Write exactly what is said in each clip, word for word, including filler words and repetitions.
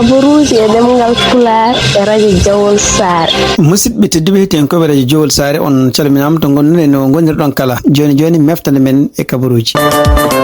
Kabaruuji e ɗemngal Pulaar e radio Jowol Saare. Musidɓe tedduɓe, heɗiyankoɓe radio Jowol Saare, on calminaama to ngonɗon e no ngonirɗon kala. Jooni jooni, meftande men e kabaruuji.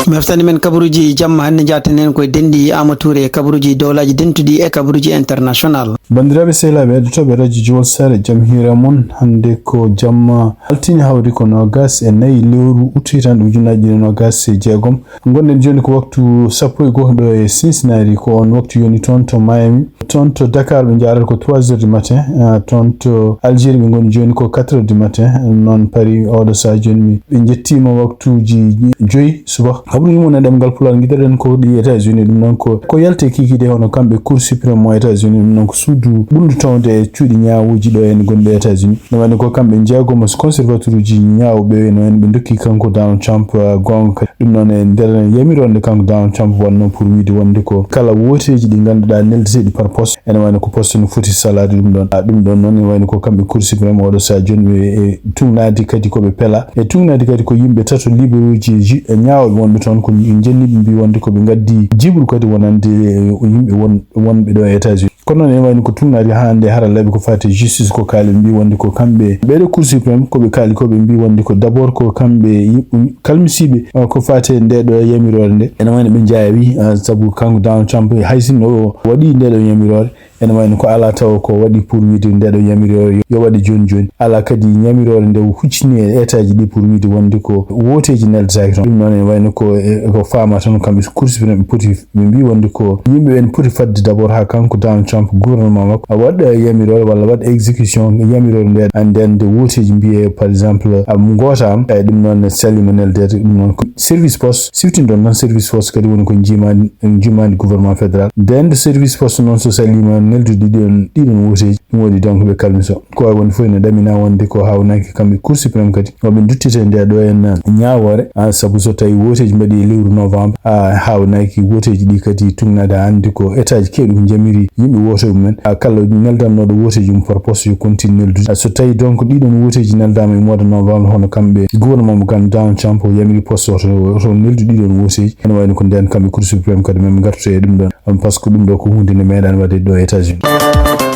Meftande men kabaruuji jamma hannde, njaaten heen koye denɗi Amadou Touré e kabaruuji dowlaaji dentuɗi e kabaruuji international. Banndiraaɓe sehilaaɓe heɗotooɓe radio Jowol Saare, jam hiira mon. Hannde ko jamma altine, hawri ko noogas e nayi lewru ut hitaande ujunaaji ɗiɗi e noogas e jeegom. Ngonɗen jooni ko waktu sappo e goho ɗo e Cincinnati, ko on waktu yoni toon to Miami. Toon to Dakar ɓe njaarata ko trois heures du matin. Ah, toon to Algérie ɓe ngoni jooni ko quatre heures du matin. Noon Paris oɗo saha jooni mi, ɓe njettiima waktuuji joyi subaka. Kabaruuji mon e ɗemngal Pulaar, ngiɗoɗen ko ɗi États-Unis, ɗum noon ko, ko yalte kikiiɗe hono kamɓe Cour suprême mo États-Unis, ɗum noon ko suudu ɓurndu towde e cuuɗi ñaawuuji ɗo en gonɗo États-Unis. No wayno ko kamɓe njeegomo conservateur uji ñaawɓe no en ɓe ndokki kanko Donald Trump, ah, goonga kadi. Ɗum noon e nder yamiroore nde kanko Donald Trump wannoo pour wiide wonde ko kala wooteeji ɗi ngannduɗaa neldeteeɗi par poste, ene wayno ko poste no foti salaade ɗum ɗoon. Ah, ɗum ɗoon noon ene wayno ko kamɓe Cour suprême oɗo saha jooni ɓe e tuugnaade kadi ko ɓe pela. E tuugnaade kadi ko yimɓe tato libéraux ji ju-, e ñaawɓe wonɓe toon ko jenniiɓe mbii wonde ko ɓe ngaddi jiɓru kadi wonande, eh, yimɓe won-, wonɓe ɗo e États-Unis. Kono noon, ene wayno ko tuugnaade haa hannde haralleeɓe ko faati e justice ko kaali, ɓe mbii wonde ko kamɓe, ɓeeɗo Cour suprême, ko ɓe kaali ko, ɓe mbii wonde ko d'abord ko kamɓe yi-, kalmisiiɓe, uh, ko faati e ndeeɗo yamiroore nde. Ene wayno ɓe njaawi, uh, sabu kanko Donald Trump, hay sinno o waɗi ndeeɗo yamiroore, ene wayno ko alaa taw ko waɗi pour wiide ndeeɗo yamiroore yo, yo waɗe jooni jooni. Alaa kadi yamiroore nde o huccini e État ji ɗi pour wiide wonde ko wooteeji neldetaake toon. Ɗum noon ene wayno ko, e, ko faama tan kamɓe Cour suprême ɓe poti Ɓe mbii wonde ko yimɓe ɓen poti fadde d'abord haa kanko Donald Trump, gouvernement makko, a waɗa yamiroore walla waɗa exécution yamiroore nde, nden nde wooteeji mbiye, par exemple, am ngoota am, e ɗum noon ne salima neldede, ɗum noon ko service poste, siftinɗon tan service poste kadi woni ko njiimaandi, njiimaandi gouvernement fédéral. Nden nde service poste noon so salima neldude ɗiɗon, ɗiɗon wooteeji, ɗum waɗi donc ɓe kalmi so. Ko wawi wonde fof ene ɗamina wonde ko hawnaaki kamɓe Cour suprême kadi, yo ɓe duttite nde ɗo en ñaawoore, ah, sabu so tawi wooteeji mbaɗi e lewru novembre, ah, hawnaaki wooteeji ɗi kadi tugnaade hannde ko état ji keewɗi ko njamiri yimɓe woote mumen, ah, kala neldannooɗo wooteeji mum par poste yo continue neldude. Ah, so tawi donc ɗiɗon wooteeji neldaama e mois de novembre, hono kamɓe gouvernement mo Donald Trump o yamiri poste o to, to neldu ɗiɗon wooteeji, ene wayno ko nden kamɓe Cour suprême kadi men ngartoto e ɗum ɗon. Par ce que ɗum ɗo ko huunde nde meeɗaani waɗde ɗo e États-Unis.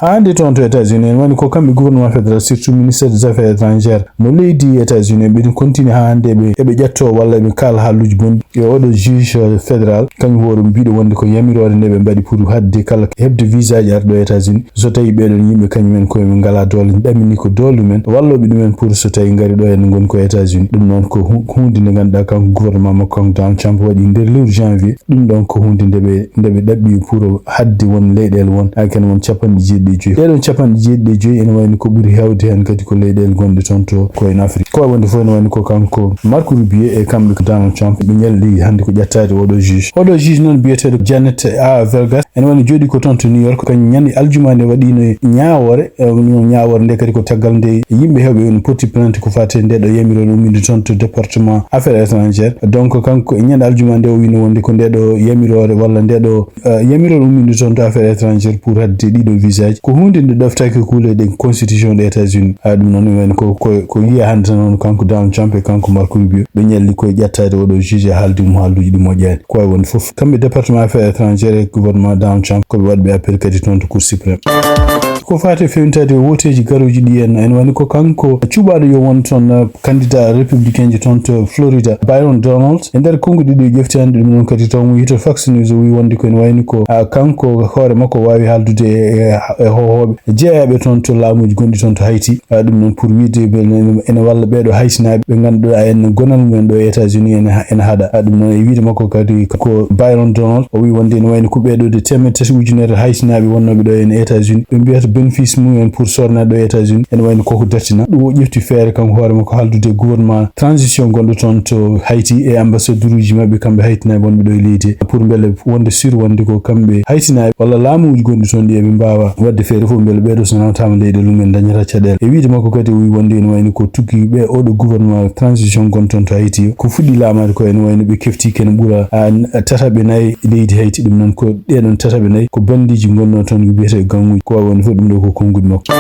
Haa hannde toon to États-Unis, en woni ko kamɓe gouvernement fédéral, surtout ministère des affaires étrangères mo leydi États-Unis, ɓe ɗum continue haa hannde ɓe, eɓe ƴetto walla ɓe kaala haalluuji bonɗi. E oɗo juge fédéral, kañum hoore mbiɗo wonde ko yamiroore nde ɓe mbaɗi pour haɗde kala heɓde visa ji arɗo États-Unis. So tawi ɓeɗon yimɓe kañum en koye men ngala doole, ɗamini ko doole men, walloɓe ɗumen pour so tawi ngari ɗo en ngon ko États-Unis. Ɗum noon ko hu-, huunde nde ngannduɗaa kanko gouvernement makko kanko Donald Trump waɗi nder lewru janvier. Ɗum ɗon ko huunde nde ɓe, nde ɓe ɗaɓɓi pour haɗde won leyɗeele won, haa kene won capanɗe jeeɗiɗi e joyi. Ɗeɗon capanɗe jeeɗiɗi e joyi ene wayni ko ɓuri heewde heen kadi ko leyɗeele gonɗe toon to ko en Afrique. Ko wonde fof ene wayni ko kanko Marco Rubio e kamɓe ko Donald Trump ɓe ñalli hannde ko ƴettaade oɗo juge. Oɗo juge noon biyeteeɗo Janet A Vargas ene wayno jooɗi ko toon to New York. Kañum ñande aljuma nde waɗino ñaawoore, e, ñaawoore nde kadi ko caggal nde yimɓe heewɓe ene potti plainte ko faati e nde ɗo yamiroore umminde toon to département affaires étrangères. Donc kanko e ñande aljuma nde o wino wonde ko nde ɗo yamiroore walla nde ɗo, eh, yamiroore umminde toon to affaires étrangères pour haɗde ɗiɗo visa ji. Ko huunde nde ɗoftaaki kuule ɗe constitution de États-Unis. Ah, ɗum noon ene wayno ko, ko, ko yiya hannde tan on kanko Donald Trump e kanko Marco Rubio ɓe ñalli koye ƴettaade oɗo juge e haalde mum haalduuji ɗi moƴƴaani. Ko wawi wonde fof, kamɓe département affaires étrangères e gouvernement Donald Trump, ko ɓe waɗɓe appel kadi toon to Cour suprême. Ko faati e fewnitaade e wooteeji garooji ɗi en, en woni ko kanko cuɓaaɗo yo won toon, eh, candidat républicain jo toon to Florida, Byron Donald. E nder konnguɗi ɗi ƴefti hannde ɗum noon kadi taw mo yito Fox News o wi wonde ko ene wayni ko, ah, kanko hoore makko waawi haaldude e, e, e hohooɓe jeeyaaɓe toon to laamuuji gonɗi toon to Haiti. Ah, ɗum noon pour wiide ɓe ene, ene walla ɓeeɗo Haïtienaaɓe ɓe ngannduɗaa en gonal mumen ɗo e États-Unis ene, ene haɗa. Ah, ɗum noon e wiide makko kadi ko Byron Donald, o wi wonde ene wayno ko ɓeeɗo de teemedde tati ujunere Haïtienaaɓe wonnooɓe ɗo en États-Unis. Ɓe mbiyata bénéfice mumen pour sornaade ɗo e États-Unis ene wayno koko dartina. Ɗum o ƴefti feere kanko hoore makko haaldude e gouvernement transition gonɗo toon to Haiti e ambassadeur uji maɓɓe kamɓe Haïtienaaɓe wonɓe ɗo e leydi he. Pour mbele wonde sûr wonde ko kamɓe Haïtienaaɓe walla laamuuji gonɗi toon ɗi eɓe mbaawa waɗde feere fof mbele ɓeeɗo so nawtaama leyɗe lumen dañata caɗeele. E wiide makko kadi o wi wonde ene wayno ko tuggi ɓe oɗo gouvernement transition gonɗo toon to Haiti o ko fuɗɗi laamaade ko ene wayno ɓe kefti kene ɓura, ah, tataɓe nayi leydi Haiti. Ɗum noon ko ɗeɗon tataɓe nayi ko bandiiji gonno toon ko biyete ganguuji. Ko wawi wonde fof ɗum ɗo ko konnguɗi makko.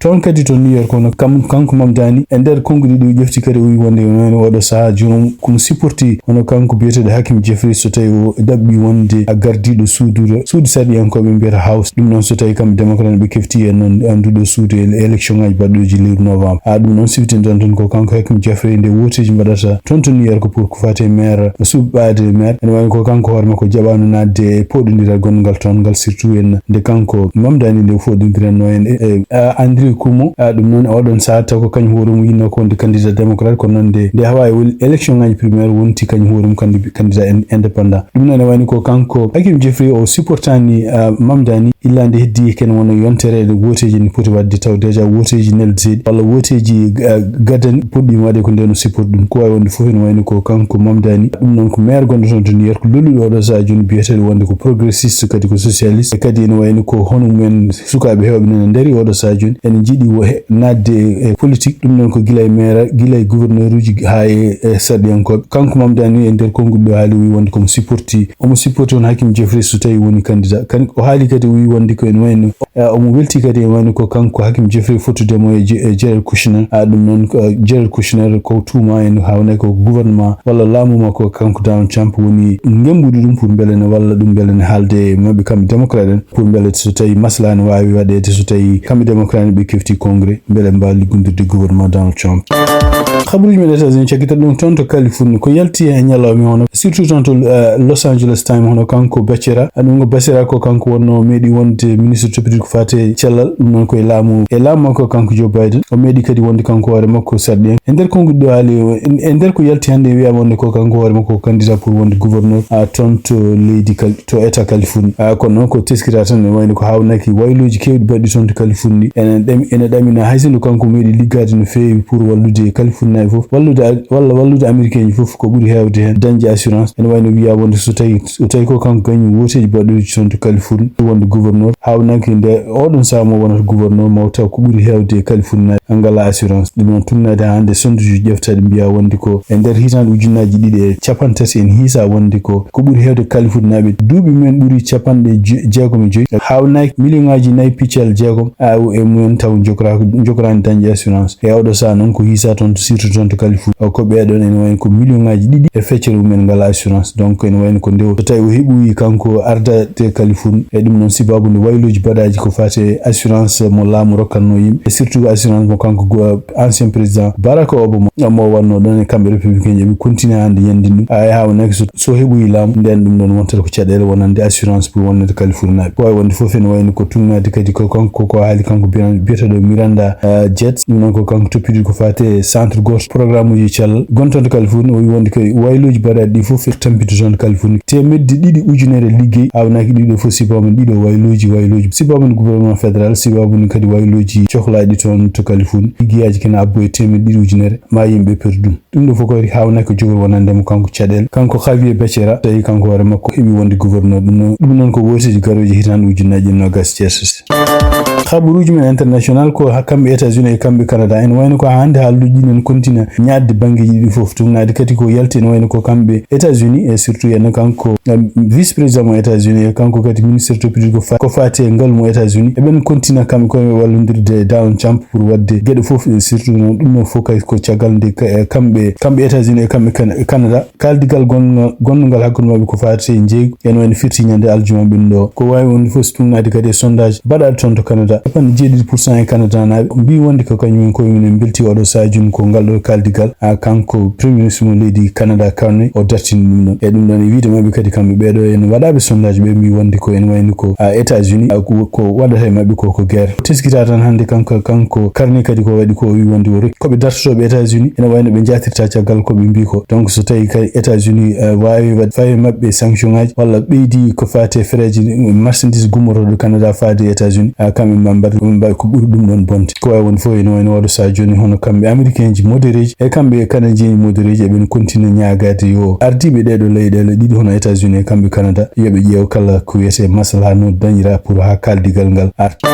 Toon kadi to New York, hono kam, kanko Mamdani, e nder konnguɗi ɗi o ƴefti kadi, o wi wonde ene wayno oɗo sahaa joomum kono supporti, hono kanko biyeteeɗo Hakim Jeffrey, so tawi o ɗaɓɓi wonde a gardiiɗo suudu, suudu sarɗiyankooɓe mbiyata House. Ɗum noon so tawi kamɓe démocrate ɓe kefti e noon, e nduɗo suudu e élection ngaji baɗɗooji lewru novembre. Ha ɗum noon siftinɗen toon ko kanko Hakim Jeffrey nde wooteeji mbaɗata toon to New York pour ko fati e maire, suɓaade maire. Ene wayno ko kanko hoore makko jaɓaano naatde e poɗondiral gonngal toon ngal, surtout en nde kanko Mamdani nde foɗondiranno en e, e, a, Andrew Cuomo. A, ɗum noon oɗon sahaa taw ko kañum hoore mum yinno ko wonde candidat démocrate, kono noon nde, nde hawa e wol-, élection ngaji primaire wonti kañum hoore mum kandi-, candidat in-, indépendant. Ɗum noon ene wayno ko kanko Hakim Jeffrey o supportani, a, Mamdani illa nde heddi ken wona yontere ɗe wooteeji ne poti waɗde taw déjà wooteeji nelde seeɗi walla wooteeji, a, gadani poɗɗi waɗe ko nden o support ɗum. Ko wawi wonde fof ene wayno ko kanko Mamdani. Ɗum noon ko maire gonɗo toon to New York, lolluɗo oɗo sahaa jooni biyeteeɗo wonde ko progressiste kadi ko socialiste. E kadi ene wayno ko hono mumen sukaaɓe heewɓe nana ndari oɗo sahaa jooni ene njiɗi wo he-, naatde e, e politique. Ɗum noon ko gila e maire, gila e gouverneur uji haa e, e sarɗiyankooɓe. Kanko Mamdani e nder konnguɗi ɗo haali o wi wonde komo supporti, omo supporti on Hakim Jeffrey so tawi woni candidat. Kan o haali kadi o wi wonde ko ene wayno, eh, omo welti kadi ene wayno ko kanko Hakim Jeffrey fottude mo e Je-, e Jared Kushner. A ɗum noon ko, eh, Jared Kushner ko tuuma en hawnay ko gouvernement walla laamu makko kanko Donald Trump woni ngembuɗo ɗum pour mbele ne walla ɗum mbele ne haalde e maɓɓe kamɓe démocrate en. Pour mbele so tawi maslaha ne waawi waɗeede so tawi kamɓe démocrate ɓe kefti congrès, mbele mbaawa liggondirde gouvernement Donald Trump. Habaruuji men États-Unis, cakkita ɗum toon to Californie, ko yalti e ñalawma hono, surtout toon to, eh, Los Angeles Times, hono kanko Becerra, ɗum ko Becerra ko kanko wonno meeɗi wonde ministre toppitiri ko fate cellal, ɗum noon ko e laamu, e laamu makko kanko Joe Biden, o meeɗi kadi wonde kanko hoore makko sarɗi en. E nder konguɗi ɗo haali, e, e nder ko yalti hannde, wiyaama wonde ko kanko hoore makko ko candidat pour wonde gouverneur, a, toon to leydi Cal-, to État Californie. A, kono noon ko teskira tan, ne wayno ko haawnaki wayluuji keewɗi baɗɗi toon to Californie. Ene ɗam-, ene ɗamina hay sinno kanko meeɗi liggaade no feewi pour wallude Californie naaɓe fof, wallude a-, walla wallude Américain ji fof ko ɓuri heewde heen dañde assurance. Ene wayno wiyaa wonde so tawi, so tawi ko kanko gañi wooteeji baɗɗooji toon to Californie, wonde gouverneur, haawnaki nde oɗon sahaa mo wonata gouverneur, maw taw ko ɓuri heewde Californie naaɓe ngala assurance. Ɗum noon, tugnaade haa hannde, sonduuji ƴeftaɗi mbiya wonde ko e nder hitaande ujunnaaji ɗiɗi e capanɗe tati en hiisa wonde ko, ko ɓuri heewde Californie naaɓe duuɓi mumen ɓuri capanɗe je-, jeegom e joyi, haawnaki million ŋaaji nayi piccal jeegom, a, e mumen taw njogoraako, njogoraani dañde assurance. E oɗo sahaa noon ko hiisa toon to, surtout toon to Californie, o ko ɓeeɗoon ene wayno ko million ŋaaji ɗiɗi e feccere mumen ngala assurance. Donc ene wayno ko nde o, so tawi o heɓoyi kanko ardade Californie, e ɗum noon sibabu nde wayluuji baɗaaji ko fati e assurance mo laamu rokkatno yimɓe, e surtout assurance mo kanko go-, ancien président Barack Obama, mo wonno ɗon e kamɓe républicain, eɓe continue hannde yandin ɗum. Ay, haawnaki so, so heɓoyi laamu, nden ɗum ɗon wontata ko caɗeele wonande assurance pour wonande Californie naaɓe. Ko wawi wonde fof ene wayno ko tugnaade kadi ko kanko, ko haali kanko biyan-, biyeteeɗo Miranda, eh, Jets. Ɗum noon ko kanko toppiti ko fati e centre goto programme uji cellal gontonto Californie. O wi wonde ko wayluuji baɗaaɗi ɗi fof tampito toon to Californie. Teemedde ɗiɗi ujunere liggey, haawnaki ɗiɗo fof sibabu ɗiɗo wayluuji, wayluuji sibabu gouvernement fédéral, sibabu kadi wayluuji cohlaaɗi toon to Californie. Liggeyaaji kene abbo e teemedde ɗiɗi ujunere, ma yimɓe perdu ɗum. Ɗum ɗo fof kadi haawnaki ko jogori wonande mo kanko caɗeele. Kanko Javier Becerra, tawi kanko hoore makko heɓi wonde gouverneur. Ɗum noon, ɗum noon ko wooteeji garooji hitaande ujunnaaji ɗiɗi e noogaas e jeetati. Habaruuji men international ko ha-, kamɓe États-Unis e kamɓe Canada. Ene wayno ko hannde haalluuji ɗi ene continue ñaadde banngeeji ɗi fof. Tugnaade kadi ko yalti ene wayno ko kamɓe États-Unis e surtout ene kanko, em, vice président mo États-Unis e kanko kadi ministre toppitiri ko fa-, ko fati e ngalu mo États-Unis. Eɓen continue kamɓe koye wallondirde e Donald Trump pour waɗde geɗe fof, e surtout noon ɗum noon fof kay ko caggal nde ka-, e kamɓe, kamɓe États-Unis e kamɓe Can-, Canada. Kaaldigal gonga-, gonngal hakkunde maɓɓe ko fati e njeeygu, ene wayno firti ñande aljuma ɓen ɗo. Ko wawi wonde fof so tugnaade kadi e sondage baɗaaɗo toon to Canada, capanɗe jeeɗiɗi pour cent e Canada naaɓe mbi wonde ko kañum en koye mum en belti oɗo sahaa jooni ko ngal ɗo kaaldigal, a, kanko Premier Ministre mo leydi Canada Carney o dartini ɗum ɗon. E ɗum ɗon e wiide maɓɓe kadi kamɓe ɓeeɗo en waɗaaɓe sondage ɓe mbi wonde ko ene wayno ko, a, États-Unis, a, ko, ko waɗata e maɓɓe ko, ko guerre. Teskita tan hannde kanko, kanko Carney kadi ko waɗi ko o wi wonde o rokki koɓe dartotooɓe États-Unis, ene wayno ɓe njaatirta caggal ko ɓe mbi ko. Donc so tawi kay États-Unis, eh, wawi waɗ-, fawi maɓɓe sanction ngaji walla ɓeydi ko fati e fereeji, eh, marchandise gummotooɗo Canada faade États-Unis, a, kamɓe ma mbaɗ, ɓe mbawi ko ɓuri ɗum ɗon bonde. Ko wawi wonde fof ene wayno oɗo sahaa jooni hono kamɓe Américain ji modéré ji e kamɓe Canadien ji modéré ji eɓen continue ñaagaade yo ardiiɓe ɗeeɗo leyɗeele ɗiɗi hono États-Unis e kamɓe Canada yo ɓe ƴeew kala ko wiyete maslaha no dañira pour ha kaaldigal ngal arta.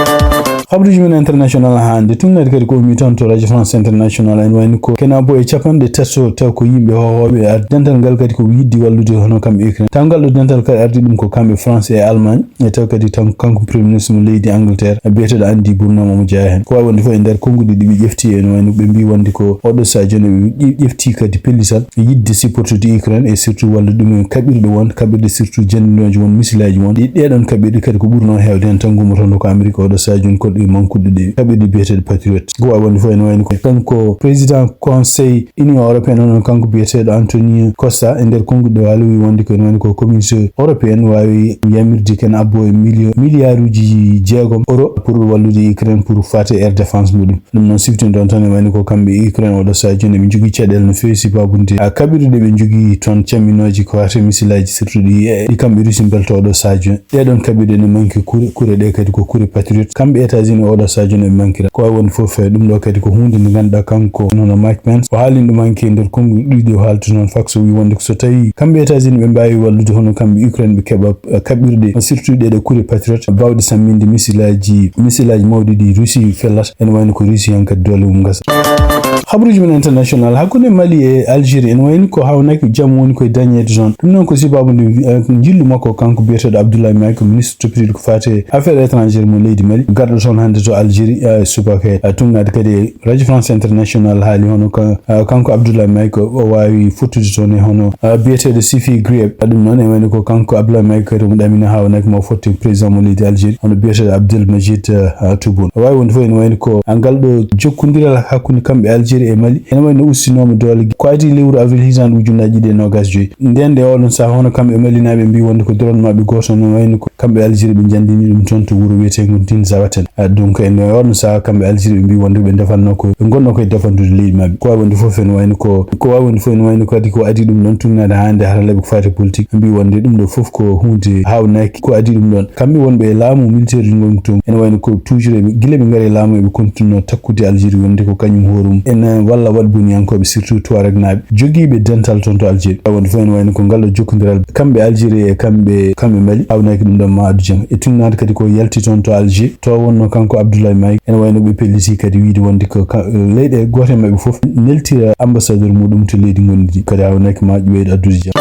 Habaruuji men international hannde, tunngaade kadi ko ummi toon to Radio France International, en wayni ko kena bo e capanɗe tato, taw ko yimɓe hohooɓe ar-, dental ngal kadi ko yidde wallude hono kamɓe Ukraine. Taw ngal ɗo dental kadi ardi ɗum ko kamɓe France e Allemagne, e taw kadi tan kanko Premier Ministre mo leydi Angleterre, biyeteeɗo Andy Burnham omo jeyaa heen. Ko waawi wonde fof e nder konnguɗi ɗi ɓe ƴefti, en wayni ɓe mbii wonde ko oɗo sahaa jooni ɓe ƴe-, ƴefti kadi pellital yidde supportude Ukraine e surtout wallude ɗum e kaɓirɗe won, kaɓirɗe surtout jannginooje won, misilaaji won. Ɗi, ɗee ɗoon kaɓirɗe kadi ko ɓurnoo heewde heen tan ngummotonoo ko Amérique oɗo sahaa jooni ko ɗi mankude ɗe kaɓirɗe biyeteeɗe Patriot. Ko waawi wonde fof ene wayni ko kanko président conseil Union européenne on, kanko biyeteeɗo Antonio Costa e nder konnguɗi ɗo haali wi wonde ko ene wayni ko communauté européenne waawi yamirde ken abbo e million, milliarduuji jeegom euro pour wallude Ukraine pour faate air défense muɗum. Ɗum noon siftinɗon tan e wayni ko kamɓe Ukraine oɗo sahaa jooni ɓe njogii caɗeele no feewi sibaabude a kaɓirɗe ɓe njogii toon camminooji ko faate misilaaji surtout ɗi, e ɗi kamɓe Russie mbelto oɗo sahaa jooni. Ɗee ɗoon kaɓirɗe ne manki kure, kure ɗe kadi ko kure Patriot. Kamɓe États-Unis oɗo sahaa jooni ɓe mankira. Ko waawi wonde fof e ɗum ɗo kadi ko huunde nde ngannduɗaa kanko hono Mike Pence o haalino ɗum hanki e nder konnguɗi ɗiɗi o haalti noon fakso wi wonde ko so tawi kamɓe États-Unis ɓe mbaawi wallude hono kamɓe Ukraine ɓe keɓa, eh, kaɓirɗe surtout ɗee ɗo kure Patriot baawɗe samminde misilaaji, misilaaji mawɗi ɗi Russie fellata. Ene wayno ko Russie hankadi doole mum ngasa. Habaruuji men international, hakkunde Mali e Algérie, ene wayni ko haawnaki jam woni koye dañeede toon. Ɗum noon ko sibaabu nde, eh, njillu makko kanko biyeteeɗo Abdoulaye Maï, ko ministre toppitiiɗo ko faati e affaire étrangère mo leydi Mali, garɗo toon hannde to Algérie, eh, subaka he. Eh, tunngaade kadi e Radio France International haali hono ka-, eh, kanko Abdoulaye Maï ko o waawi fottude toon e hono, eh, biyeteeɗo Sifi Grieb. Ɗum noon e wayni ko kanko Abdoulaye Maï kadi omo ɗamina haawnaki mo fotte président mo leydi Algérie, hono biyeteeɗo Abdel Majid, eh, Tebboune. O waawi wonde fof ene wayni ko, ah, ngal ɗo jokkondiral hakkunde kamɓe Algérie e Mali, ene wayno ustinooma doole ko adii lewru avril hitaande ujunnaaji ɗiɗi e noogaas joyi. Nden nde oɗon sahaa hono kamɓe Malinaaɓe mbii wonde ko drone maɓɓe gooto no wayno ko kamɓe Algérie ɓe njanndini ɗum toon to wuro wiyeteengo Tin Zawaten. Ah, donc, e nder oɗon sahaa, kamɓe Algérie ɓe mbii wonde ɓe ndefanno ko, ɓe ngonno koye defandude leydi maɓɓe. Ko waawi wonde fof ene wayno ko, ko waawi wonde fof ene wayno kadi ko adii ɗum ɗoon tunngaade hannde haralleeɓe ko faati e politique, ɓe mbii wonde ɗum ɗo fof ko huunde haawnaaki ko adii ɗum ɗoon. Kamɓe wonɓe e laamu militaire uji ngonmi toon, ene wayno ko toujours eɓe, gila ɓe ngari e laamu, eɓe kontinno takkude Algérie wonde ko kañum hoore mum ene walla waɗ boniyankooɓe, surtout Touaregnaaɓe jogiiɓe dental toon to Algérie. Tawa wonde fof ene wayno ko ngal ɗo jokkondiral kamɓe Algérie e kamɓe, kamɓe Mali haawnaaki ɗum ɗoon ma addu jam. E tunngaade kadi ko yalti toon to Alger, to wonno kanko Abdoulaye Maï, ene wayno ɓe pelliti kadi wiide wonde ko ka-, leyɗe goote maɓɓe fof neltira ambassadeur muɗum to leydi ngonndi kadi haawnaaki ma ɓeydo addude jam.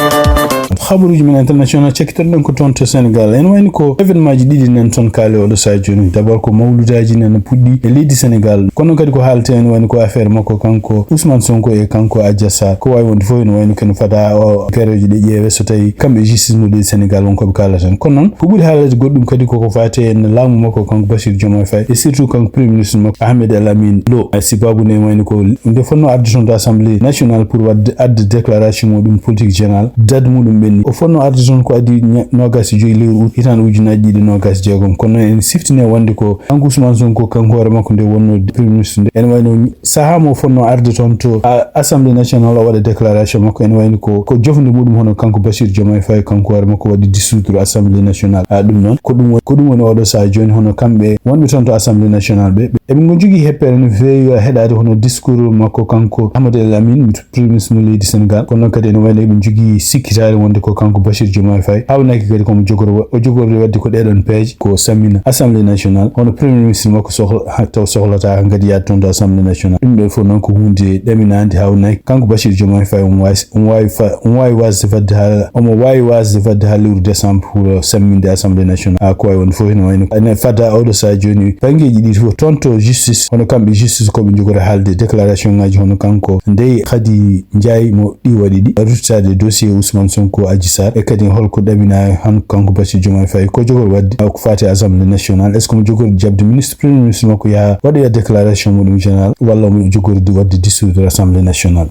Habaruuji men international, cakkitoɗen ko toon to Sénégal. Ene wayno ko événement ji ɗiɗi nan toon kaali oɗo sahaa jooni. D'abord ko mawludaaji nan puɗɗi e leydi Sénégal. Kono kadi ko haalta ene wayno ko affaire makko kanko Ousmane Sonko e kanko Adji Sarr. Ko waawi wonde fof ene wayno kene fada o kereejo ɗe ƴeewe so tawi kamɓe justice mo leydi Sénégal won ko ɓe kaalata tan. Kono noon ko ɓuri haalade goɗɗum kadi koko faati e laamu makko kanko Bassirou Diomaye Faye e surtout kanko premier ministre makko Ahmed El Amin Lo. Ay, sibabu nde wayno ko nde fotno arde toon to Assemblée nationale pour wadde adde déclaration muɗum politique générale, date muɗum ɓenni. O fotno arde toon ko adii ña-, noogaas e joyi lewru août hitaande ujunnaaji ɗiɗi e noogaas e jeegom. Kono noon en siftine wonde ko kanko Ousmane Sonko kanko hoore makko nde wonno premier ministre nde. Ene wayno sahaa mo fotno arde toon to, a, Assemblée nationale o waɗa déclaration makko, ene wayno ko, ko jofnde muɗum hono kanko Bassirou Diomaye Faye kanko hoore makko waɗi dissoudre Assemblée nationale. A, ɗum noon ko ɗum woni, ko ɗum woni oɗo sahaa jooni hono kamɓe wonɓe toon to Assemblée nationale ɓe, ɓe, eɓe ngo jogii heppere no feewi heɗaade hono discours makko kanko Ahmed El Amin, premier ministre mo leydi Sénégal. Kono noon kadi ene wayno eɓe njogii sikkitaare wonde ko kanko Bassirou Diomaye Faye haawnaaki kadi komo jogoro wa-, o jogorde waɗde ko ɗee ɗoon peeje, ko sammina Assemblée nationale, hono premier ministre makko sohla-, ha, taw sohlata ngadi yaade toon to Assemblée nationale. Ɗum ɗo fof noon ko huunde ɗaminaande haawnaaki. Kanko Bassirou Diomaye Faye omo waawi, omo waawi fa-, omo waawi waasde fadde haa, omo waawi waasde fadde haa lewru décembre pour samminde Assemblée nationale. A, ko waawi wonde fof ene wayno, ene fada oɗo sahaa jooni banngeeji ɗiɗi fof toon to justice, hono kamɓe justice ko ɓe njogori haalde déclaration ngaji hono kanko Ndeye Khady Ndiaye mo ɗi waɗi ɗi, ruttitaade dossier Ousmane Sonko, Adji Sarr, e kadi holko ɗamina han kanko Bassirou Diomaye Faye ko jogori waɗde, ko faati e Assemblée nationale, est-ce que mo jogori jaɓde ministre, premier ministre makko yaha waɗoya déclaration muɗum générale, walla omo jogori waɗde dissoudre Assemblée nationale?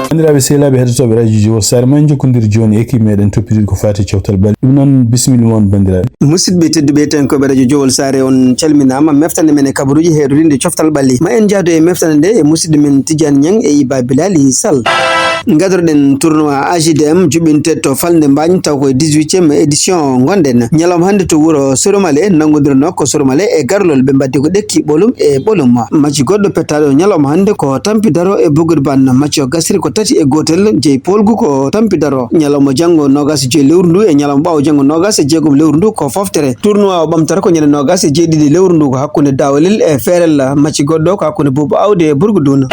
Banndiraaɓe sehilaaɓe heɗotooɓe radio Jowol Saare, ma en njokkondir jooni e équipe meɗen toppitiiɗo ko faati e coftal ɓalli. Ɗum noon, bisimilla mon banndiraaɓe. Musidɓe tedduɓe, heɗotooɓe radio Jowol Saare, on calminaama. Meftande men e kabaruuji heerorinde coftal ɓalli. Ma en njaadu e meftande nde e musidɗo men Tidiane Niang e Iba Bilali Sall. Ngadorɗen tournoi A J D M juɓɓinteeɗo to Falnde Mbaañ, taw koye dix-huitième édition o ngonɗen. Ñalawma hannde to wuro Soromale, nanngondirnoo ko Soromale e Garlol, ɓe mbaɗdi ko ɗekki ɓolum e ɓolum. Macci goɗɗo pettaaɗo ñalawma hannde ko Tampi Daro e Bourguiba. Macci o gasiri ko tati e gootel, jeyi poolgu ko Tampi Daro. Ñalawma janngo noogaas e joy lewru ndu e ñalawma ɓaawo janngo noogaas e jeegom lewru ndu ko foftere. Tournoi o ɓamtata ko ñande noogaas e jeeɗiɗi lewru ndu, ko hakkunde Dawalel e Feerel. Macci goɗɗo ko hakkunde Buubu Awdi e Burgu Duuna.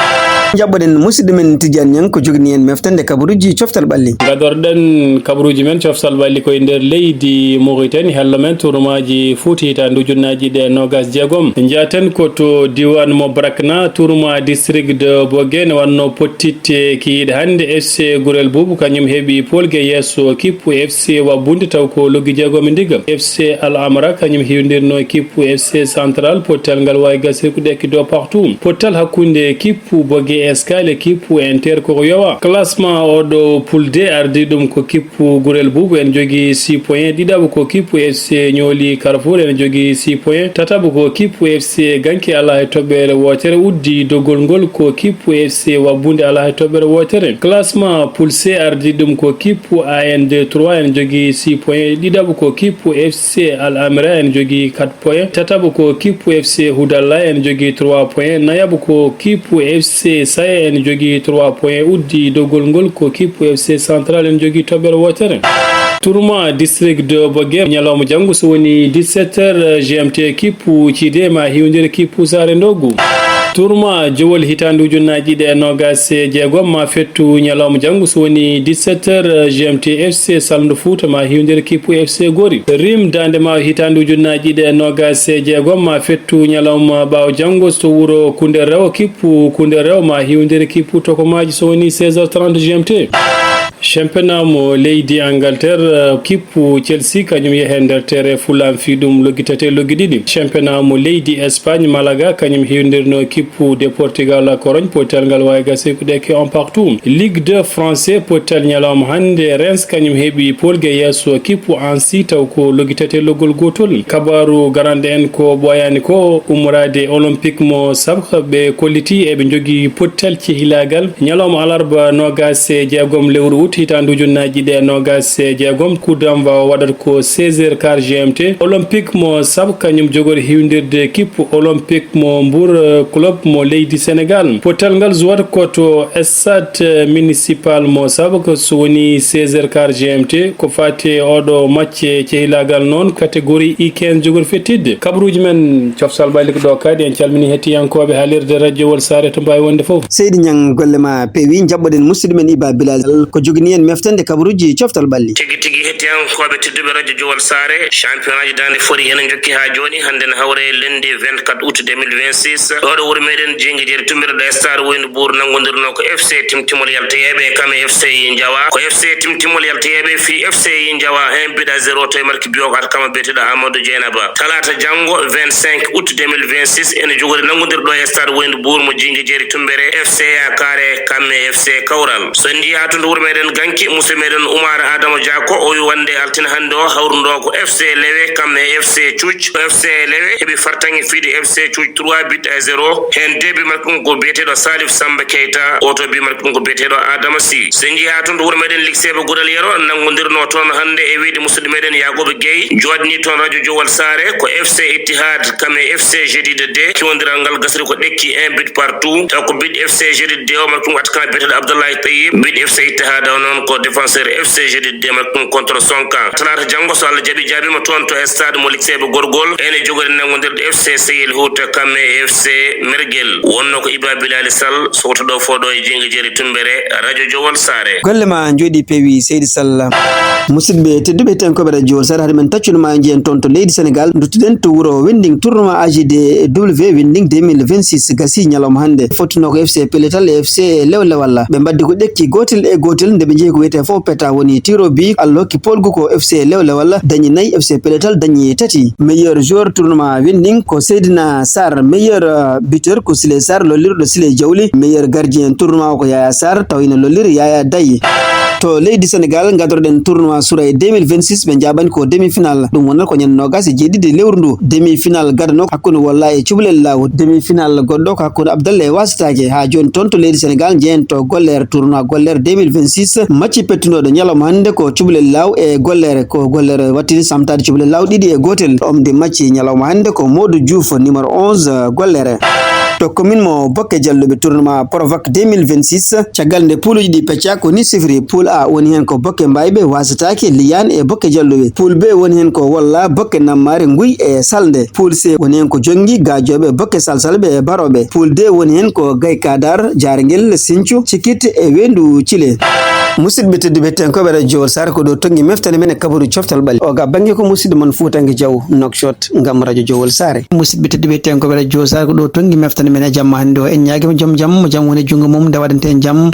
Njaɓɓoɗen musidɗo men Tidiane Niang ko jogini en meftande kabaruuji coftal ɓalli. Gadorɗen kabaruuji men coftal ɓalli koye nder leydi Mauritanie, hello men tournoi ji Fouta hitaande ujunnaaji ɗiɗi e noogaas e jeegom. Njaten ko to diiwaan mo Brakna, tournoi district de Bogué ne wannoo pottitte kikiiɗe hannde. F C Gurel Buubu kañum heɓi poolgu e yeeso kippu F C Wabbunde, taw ko loggi jeegom e ndiga. F C Al Amra kañum hiwdirnoo kippu F C Central, pottal ngal waawi gasirde ko ɗekki deux partout. Pottal hakkunde kippu Bogué Escale e kippu Inter ko ko yowa. Classement oɗo poule D ardii ɗum ko kippu Gurel Buubu, ene jogii six points. Ɗiɗaɓo ko kippu F C Ñooli Carrefour, ene jogii six points. Tataɓo ko kippu F C Ganki, alaa e toɓɓere wootere. Uddii dogol ngol ko kippu F C Wabbunde, alaa e toɓɓere wootere. Classement poule C ardii ɗum ko kippu A N D trois, ene jogii six points. Ɗiɗaɓo ko kippu F C Al Amira, ene jogii quatre points. Tataɓo ko kippu F C Hudalla, ene jogii trois points. Nayaɓo ko kippu F C Saya, ene jogii trois points. Uddii dogol ngol ko kippu F C Central, ene jogii toɓɓere wootere. Tournoi district de Bogué, ñalawma janngo, so woni dix-sept heures G M T, kippu Cide ma hiwdir kippu Saare Ndogu. Tournoi Jowol hitaande ujunnaaji ɗiɗi e noogaas e jeegom ma fettu ñalawma janngo, so woni dix-sept heures G M T, F C Salndu Fuuta ma hiwdir kippu F C Gori. Rim Daande Maayo hitaande ujunnaaji ɗiɗi e noogaas e jeegom ma fettu ñalawma ɓaawo janngo to wuro Kunde Rewo, kippu Kunde Rewo ma hiwdir kippu Tokomaaji, so woni seize heures trente G M T. Championnat mo leydi Angleterre, kippu Chelsea kañum yehe nder tere fulaan fii ɗum loggi tati e loggi ɗiɗi. Championnat mo leydi Espagne, Malaga kañum hiwdirnoo kippu Deportivo La Coruña, pottal ngal waawi gasirde ko ɗekki un partout. Ligue deux français, pottal ñalawma hannde, Reims kañum heɓi poolgu e yeeso kippu Annecy, taw ko loggi tati e loggol gootol. Kabaaru garanɗo en ko ɓooyaani ko, ummoraade Olympique mo Sabha, ɓe kollitii eɓe njogii pottal cehilaagal. Ñalawma alarba noogaas e jeegom lewru ut hitaande ujunnaaji ɗiɗi e noogaas e jeegom, coup d'envoi o waɗata ko seize heures quart G M T. Olympique mo Sabha kañum jogori hiwdirde kippu Olympique mo Mbour, eh, club mo leydi Sénégal. Pottal ngal suwata ko to stade, eh, municipal mo Sabha, ko so woni seize heures quart G M T. Ko faati e oɗo match e cehilaagal noon, catégorie U quinze jogori fettidde. Kabaruuji men coftal ɓalli ko ɗo kadi, en calmini hettiyankooɓe haalirde radiowol Saare to mbaawi wonde fof. Seydi Ñang, golle ma peewi, njaɓɓoɗen musidɗo men Iba Bilal Sall ko jogini en meftande kabaruuji coftal ɓalli. Tigi tigi hettiyankooɓe tedduɓe radio Jowol Saare, championnat ji daande fori ene njokki haa jooni, hannde ne hawre lundi vingt-quatre août deux mille vingt-six. Ɗo ɗo wuro meɗen Jingi Jeeri Tumbere ɗo stade Woynu Buur nanngondirnoo ko F C Timtimol Yaltoyeeɓe, kam e F C Njawa. Ko F C Timtimol Yaltoyeeɓe fii F C Njawa un but à zéro to e marki biyo ko Atakama biyeteeɗo Amadou Dieynaba. Talaata janngo vingt-cinq août deux mille vingt-six ene jogori nanngondirde ɗo e stade Woynu Buur mo Jingi Jeeri Tumbere, F C Yakare kam e F C Kawral. So en njii haa to wuro meɗen Ganki, musidɗo meɗen Umar Adama Dia ko o wi wonde altine hannde o hawrundo ko F C Lewe kam e F C Cuuc. F C Lewe heɓi fartaŋŋe fiide F C Cuuc trois buts à zéro. Heen deux buts marqués ɗum ko biyeteeɗo Salif Samba Keita, oto but marqué ɗum ko biyeteeɗo Adama Sy. So en njii haa to wuro meɗen Likseeɓe Gudal Yero, nanngondirnoo toon hannde e wiyde musidɗo meɗen Yakuba Gueye, jooɗni toon radio Jowol Saare, ko F C Ittihad kam e F C Jadid deux, kiwondiral ngal gasri ko ɗekki un but partout, taw ko but F C Jadid deux o marqué ɗum attaquant biyeteeɗo Abdoulaye Tayyib, but F C Ittihad o noon ko défenseur F C Jadid deux marqué ɗum contre son camp. Talaata janngo, so Allah jaɓi, jaabima toon to stade mo Likseeɓe Gorgol, ene jogori nanngondirde F C Seyel Houta kam e F C Mergel. Wonno ko Iba Bilali Sall, sowto ɗo foo ɗo e Jingi Jeeri Tumbere, radio Jowol Saare. Golle ma njooɗi peewi, Seydi Sall. Musidɓe tedduɓe, hettiyankooɓe radio Jowol Saare, hade men taccude ma, njiyen toon to leydi Sénégal, duttuɗen to wuro Winding, tournoi A J D W Winding deux mille vingt-six gasi ñalawma hannde. Fottunoo ko F C Peletal e F C Lewlewal. Ɓe mbaddi ko ɗekki gootel e gootel, nde ɓe njehi ko wiyetee fof peta, woni tir au but. Allah hokki poolgu ko F C Lewlewal dañi nayi, F C Peletal dañi tati. Meilleur joueur tournoi Winding ko Seydina Sarr, meilleur, euh, buteur ko Sile Sarr, lollirɗo Sile Jawli, meilleur gardien tournoi o ko Yaya Sarr, taw ina lollir Yaya Day. To leydi Senegal, ngadoroɗen tournoi Soura e deux mille vingt-six, ɓe njaɓani ko demi-final. Ɗum wonata ko ñande noogas e jeeɗiɗi lewru ndu. Demi-final gadano hakkunde Wolla e Cubalel Laaw. Demi-final goɗɗo ko hakkunde Abdallah e Wasitaake. Haa jooni toon to leydi Senegal, njehen to Gollere, tournoi Gollere deux mille vingt-six. Macci pettunooɗo ñalawma hannde ko Cubalel Laaw e Gollere. Ko Gollere wattini samtaade Cubalel Laaw ɗiɗi e gootel. Omde macci ñalawma hannde ko Modou Diouf, numéro onze, Gollere. To commune mo Bokke Jalluɓe, tournoi Provac deux mille vingt-six. Caggal nde pouluji ɗi pecca, ko ni sifiri. Pool A woni heen ko Bokke Mbayɓe, Wasataake, Liyaan e Bokke Jalluɓe. Pool B woni heen ko Wolla, Bokke Nammaare, Nguy e Salnde. Pool C woni heen ko Jonngi, Gaajooɓe, Bokke Salsalɓe e Barooɓe. Pool D woni heen ko Gay Kadar, Jaarngel, Sincu, Cikit e Weendu Cile. Musidɓe tedduɓe, heɗiyankoɓe Radio Jowol Saare, ko ɗo tonngi meftande men e kabaru coftal ɓalli. O ga bannge ko musidɗo mon Fuutanke Jaw, Nouakchott, ngam Radio Jowol Saare. Musidɓe tedduɓe, heɗiyankoɓe Radio Jowol Saare, ko ɗo tonngi meftande men e jamma hannde o. En ñaagiima joom jam, mo jam woni junngo mum, nde waɗante en jam.